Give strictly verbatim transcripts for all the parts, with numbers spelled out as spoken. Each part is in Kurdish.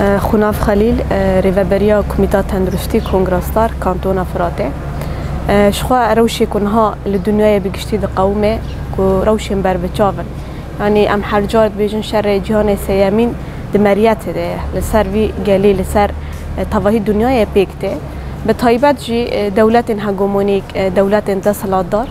Xunav Xelîl, e, rêveberiya Komîta Tenduristî Kongra Star Kantona Firatê. E, ji xwe rewşê ku niha li dinyayê bi giştî diqewime ku rewşên berbiçav in. Yanî em her car dibêjin şerê cîhanê sêyemîn di meriyetê de ye. Li ser vî gelî, li ser, e, tevahî dinyayê pêk tê. Bi taybet jî, e, dewletên hegemonîk, e, dewletên desthilatdar,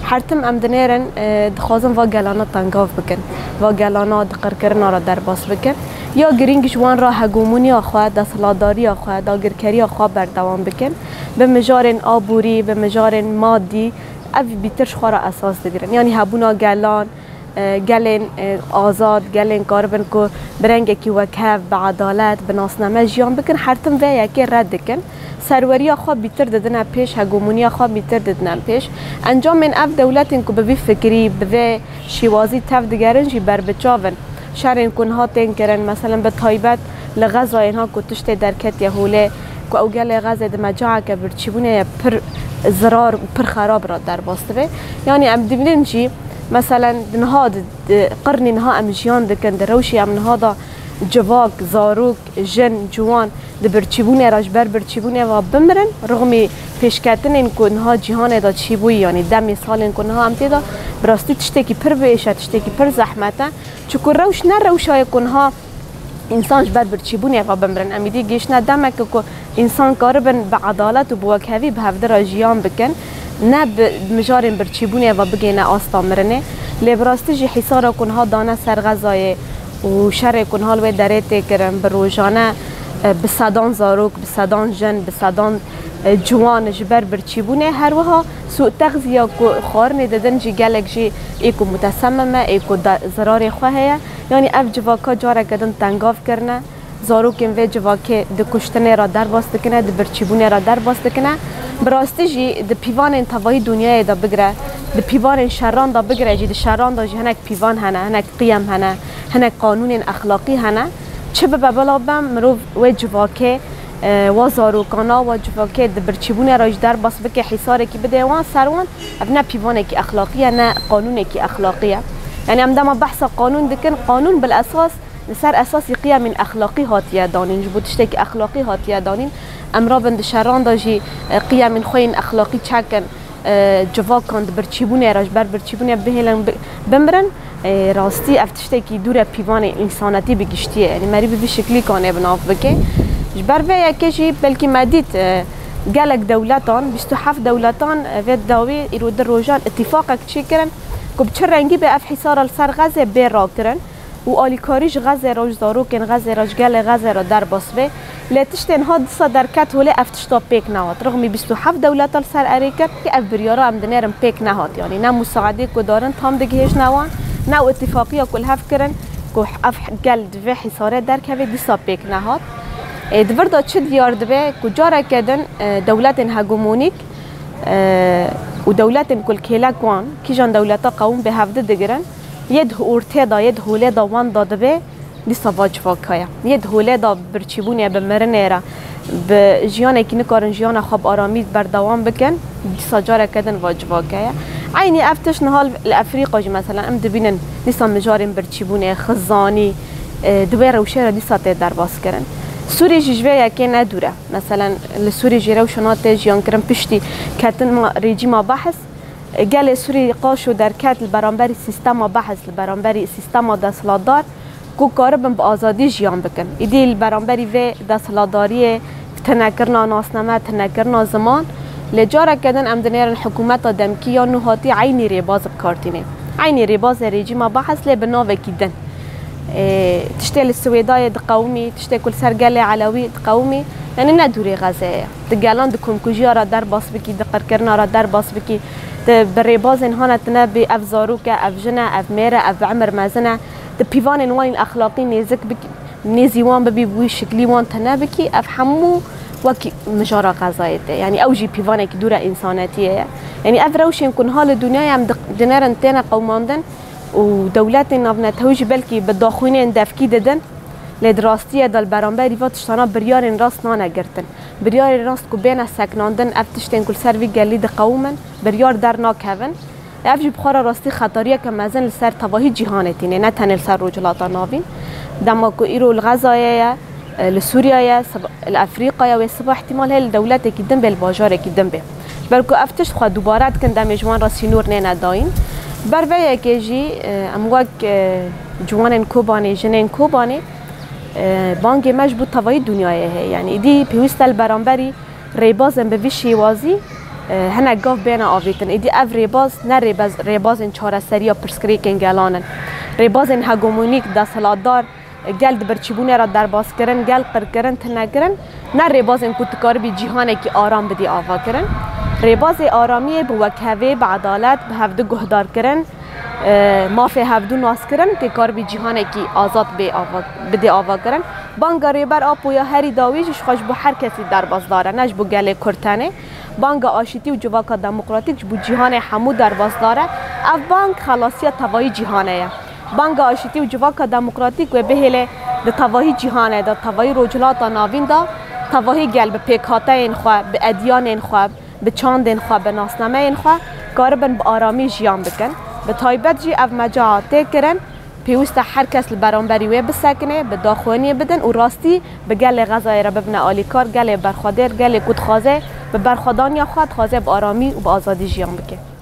her tim em dinêrin, e, dixwazin va gelana tengav bikin, va gelana di qirkirina re derbas bikin. Ya girîng ji wan re hegemoniya xwe, desthilatdariya xwe, dagirkeriya xwe berdewam bikin. Bi mijarên aborî, bi mijarên madî, ev bîtir ji xwe re esas digirin. Yanî hebûna gelan, e, gelên, e, azad, gelên karibin ku bi rengekî wekhev, bi edalet, bi nasname jiyan bikin, her tim vê yekê red dikin. Serweriya xwe bîtir didine pêş, hegemoniya xwe bîtir didine pêş. Encamên ev dewletên ku bi vî fikirî, bi vê şîwazî tev digerin jî berbiçav in. Şerên ku niha tên kirin, meselen bi taybet li Xezayê niha ku tiştê derketiye holê, ku ew gelê Xezê di mecayeke birçîbûnê ye pir zirar û pir xerab re derbas dibe. Yanî em dibînin jî, meselen di niha di, di qirnî niha em jiyan dikin, di rewşê em niha de civak, zarok, jin, ciwan di birçîbûnê re, ji ber birçîbûnê ve bimirin, rixmî pêşketinên ku niha cîhanê de çîbûyî, yanî demê salên ku niha em tê de, bi rastî tiştekî pir biêş e, tiştekî pir zehmet e. Çiku rewş ne rewşa ye ku niha însan ji ber birçîbûnê ve bimirin. Em êdî gihiştine demeke ku însan karibin bi edalet û bi wekhevî bi hevdi re jiyan bikin, ne bi mijarên birçîbûnê ve bigihîne asta mirinê. Lê bi rastî jî hîsara ku niha dane ser Xezayê û şerê ku niha li wê derê tê kirin, bi rojane, e, bi sedan zarok, bi sedan jin, bi sedan, e, ciwan ji ber birçîbûnê, her wiha sû'texziya ku xwarinê didin jî gelek jî ê ku mutesemim e, ê ku da-, zirarê xwe heye. Yanî ev civaka careke din tengav kirine. Zarokên vê civakê di kuştinê re derbas dikine, di birçîbûnê re derbas dikine. Bi rastî jî di pîvanên tevahî dinyayê de bigire, di pîvanên şeran de bigire jî, di şeran de jî hinek pîvan hene, hinek qiyem hene, hinek qanûnên exlaqî hene. Çi bibe bila be, mirov wê civakê, e, wa zarokana, wa civakê di birçîbûnê re jî derbas bike, hîsarekî bide wan, ser wan, ev ne pîvanekî exlaqî ye, ne qanûnekî exlaqî ye. Yanî em dema behsa qanûn dikin, qanûn bil esas li ser esasî qiyemên exlaqî hatiye danîn, ji bo tiştekî exlaqî hatiye danîn. Em rabin di şeran de jî, e, qiyemên xwe yên exlaqî çekin, e, civakan di birçîbûnê re, ji ber birçîbûnê bihêlin bi-, bimirin. E, rastî ev tiştekî dûr e pîvanê însanetî bi giştî ye. Yanî merî bi vî şiklî kanê bi nav bike. Ji ber vê yekê jî belkî me dît, e, gelek dewletan, bîst û heft dewletan, e, vê dawî îro di rojan îtîfaqek çêkirin ku bi çi rengî be ev hîsara li ser Xezê bê rakirin. û alîkarî ji Xezê re û ji zarokên Xezê re, ji gelê Xezê re derbas bê. Lê tiştên hat dîsa derket holê ev tişta pêk nehat. Rixmî bîst û heft dewleta li ser erê kir, ev biryara em dinêrin pêk nehat. Yanî ne musaedê ku darin tam digihêjne wan, ne û îtîfaqiya ku li hev kirin, ku ev gel di vê hîsarê derkeve dîsa pêk nehat. Ê, di vir de çi diyar dibe ku careke din, e, dewletên hegemonîk, e, û dewletên ku li kêlek wan, kîjan dewleta qewim bê hevdi digirin, yê di ortê de, yê di holê de wenda dibe, dîsa va civaka ye. Yê di holê de birçîbûnê bi mirinê re, bi jiyanekî nikarin jiyana xwe bi aramî berdewam bikin, dîsa careke din va civaka ye. Eynî ev tişt niha li Efrîqa jî, mesela, em dibînin dîsa mijarên birçîbûnê, xizanî, e, di wê rewşê re dîsa tê derbas kirin. Sûrî jî ji vê yekê ne dûr e. Meselen, li Sûrî jî rewşa niha tê jiyan kirin piştî ketina rejîma Behs. Gelê Sûrî qaşo derket li beramberî sîstema Behs, li beramberî sîstema desthilatdar ku karibin bi azadî jiyan bikin. Îdî li beramberî vê desthilatdariyê, tinekirina nasname, tinekirina ziman, lê careke din em dinêrin hikûmeta demkî ya nû hatî eynî rêbaz bi kar tînê. Eynî rêbazê rejîma Behs lê bi navekî din. Ê, tiştê li Swêdayê diqewimî, tiştê ku li ser gelê Elewî diqewimî, yanî ne dûrê Xezê ye. Di gelan di komkujiya re derbas bikî, di qirkirina re derbas bikî, di bi rêbazên hane tine bî, ev zarok e, ev jin e, ev mêr e, ev bi emir mezin e, di pîvanên wan yên exlaqî nêzik bikî, nêzî wan bibî, bi wî şiklî wan tine bikî, ev hemû wekî mijara Xezayê tê. Yanî ew jî pîvanekî dûr e însanetiyê ye. Yanî ev rewşên ku niha li dinyayê em di-, dinêrin têne qewimandin, û dewletên navnetewî jî belkî bi daxuyaniyên devkî didin, lê di rastiyê de li beramberî van tiştana biryarên rast nane girtin. Biryarên rast ku bêne sekinandin, ev tiştên ku li ser vî gelî diqewimin, biryar dernakevin. Ev jî bi xwe re rastî xetariyeke mezin li ser tevahî cîhanê tîne, ne tenê li ser Rojhilata Navîn. Dema ku îro li Xezayê ye, Li Sûriye ye, li Efrîqaya wê siba ihtimal heye li dewletekî din bê, li bajarekî din bê. Ji ber ku ev tişt xwe dubare dikin, demê ji wan re sînor nêne dayîn. Ber vê yekê jî, e, em wek, e, ciwanên Kobanê, jinên Kobanê, e, bangê me ji bo tevayî dinyayê heye. Yanî îdî pêwîst e li beramberî rêbazên bi vî şêwazî, e, hinek gav bêne avêtin. Îdî ev rêbaz ne rêbaz, rêbazên çareseriya pirsgirêkên gelan in. Rêbazên hegemonîk, desthilatdar, gel di birçîbûnê re derbas kirin, gel qirkirin, tune kirin, ne rêbazên ku tu karibî cîhanekî aram bidî ava kirin. Rêbazê aramiyê bi wekhevê, bi edalet, bi hevdu guhdar kirin, e, mafê hevdu nas kirin, tê karibî cîhanekî azad bê ava, bidê ava kirin. Banga Rêber Apo ya herî dawî jî ji xwe ji bo her kesî derbasdar e, ne ji bo gelê Kurd tenê. Banga aşîtî û civaka demokratîk ji bo cîhanê hemû derbasdar e. Ev bang xelasiya tevayî cîhanê ye. Banga aşîtî û civaka demokratîk wê bihêle di tevahî cîhanê de, tevahî Rojhilata Navîn de, tevahî gel bi pêkhateyên xwe, bi edyanên xwe, bi çandên xwe, bi nasnameyên xwe karibin bi aramî jiyan bikin. Bi taybet jî ev meca tê kirin, pêwîst e her kes li beramberî wê bisekine, bi daxuyaniyê bidin û rastî bi gelê Xezayê re bibine alîkar, gelê berxwedêr, gelê ku dixwaze bi berxwedaniya xwe, dixwaze bi aramî û bi azadî jiyan bike.